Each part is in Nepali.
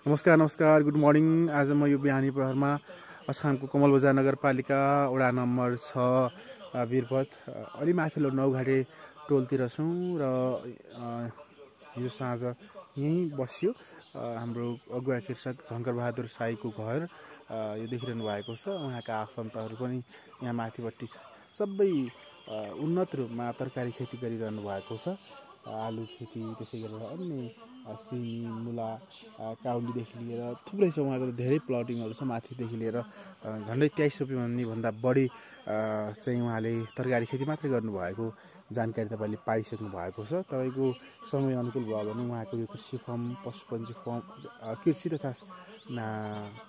नमस्कार गुड मर्निङ। आज म यो बिहानी प्रहरमा अछामको कमल बजार नगरपालिका वडा नम्बर 6 वीरपथ अलि माथिल्लो नौघाटे टोलतिर छौँ र यो साँझ यहीँ बस्यो हाम्रो अगुवा कृषक झङ्कर बहादुर साईको घर यो देखिरहनु भएको छ। उहाँका आफन्तहरू पनि यहाँ माथिपट्टि सबै उन्नत रूपमा तरकारी खेती गरिरहनु भएको छ। आलु खेती, त्यसै गरेर अन्य सिमी, मुला, काउलीदेखि लिएर थुप्रै छ। उहाँको धेरै प्लटिङहरू छ। माथिदेखि लिएर झन्डै 23 रुपियाँ भन्दा बढी चाहिँ उहाँले तरकारी खेती मात्रै गर्नुभएको जानकारी तपाईँले पाइसक्नु भएको छ। तपाईँको समय अनुकूल भयो भने उहाँको यो कृषि फर्म, पशुपन्छी फर्म, कृषि तथा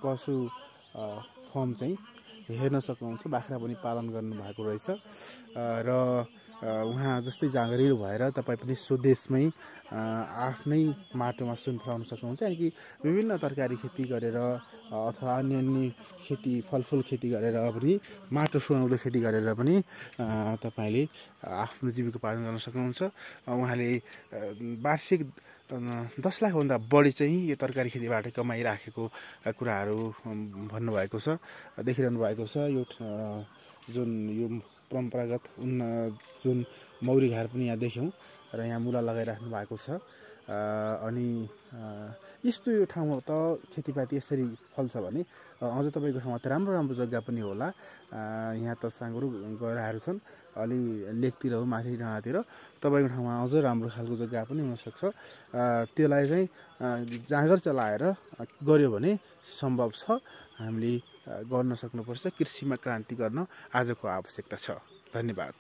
पशु फर्म चाहिँ हेर्न सक्नुहुन्छ। बाख्रा पनि पालन गर्नुभएको रहेछ र उहाँ जस्तै जाँगरिलो भएर तपाईँ पनि स्वदेशमै आफ्नै माटोमा सुन फलाउन सक्नुहुन्छ। यानि कि विभिन्न तरकारी खेती गरेर अथवा अन्य खेती, फलफुल खेती गरेर पनि, माटो सुहाउँदो खेती गरेर पनि तपाईँले आफ्नो जीविकोपार्जन गर्न सक्नुहुन्छ। उहाँले वार्षिक 10 लाखभन्दा बढी चाहिँ यो तरकारी खेतीबाट कमाइराखेको कुराहरू भन्नुभएको छ, देखिरहनु भएको छ। यो जुन यो परम्परागत जुन मौरी घार पनि यहाँ देख्यौँ र यहाँ मुला लगाइराख्नु भएको छ। अनि यस्तो यो ठाउँमा त खेतीपाती यसरी फल्छ भने अझ तपाईँको ठाउँमा त राम्रो जग्गा पनि होला। यहाँ त साँगुरो गह्राहरू छन्, अलि लेकतिर हो, माथि डाँडातिर। तपाईँको ठाउँमा अझ राम्रो खालको जग्गा पनि हुनसक्छ। त्यसलाई चाहिँ जाँगर चलाएर गऱ्यो भने सम्भव छ। हामीले गर्न सक्नुपर्छ। कृषिमा क्रान्ति गर्न आजको आवश्यकता छ। धन्यवाद।